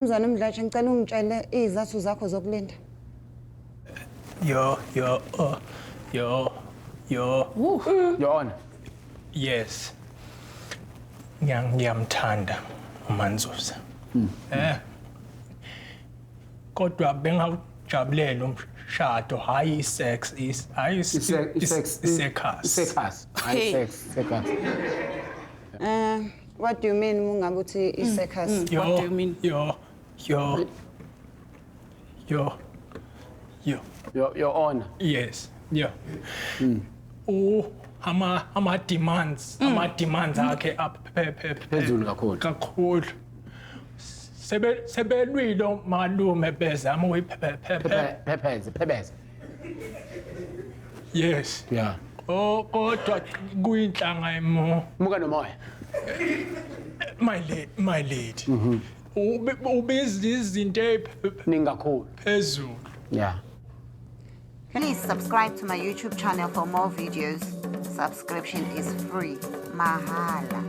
Mzane Mdlatshe, ngicela ungitshele izathu zakho zokulinda. Yo, yo, oh, yo, yo. Your Honor. Yes. Ngiyamthanda uManzuza. Eh. Kodwa bengawujabulela umshado, hayi i-sex, hayi I-sex. I-circus. I-circus. Hayi Hey. sex, circus. What do you mean mungabe uthi i-circus? Yo, What do you mean? Yo, yo, yo, yo. Your Honor. Yes, yeah. U ama demands akhe Phezulu kakhulu. Kakhulu. Sebelwilo malume bezama ukuyiphephe. Pepheze, phebeze. Yes. Yeah. Oh, kodwa kuyinhlanga emo Muka nomoya. My lady. Ubiza izinto Ningi kakhulu. eziphezulu. Yeah. Please subscribe to my YouTube channel for more videos. Subscription is free. Mahala.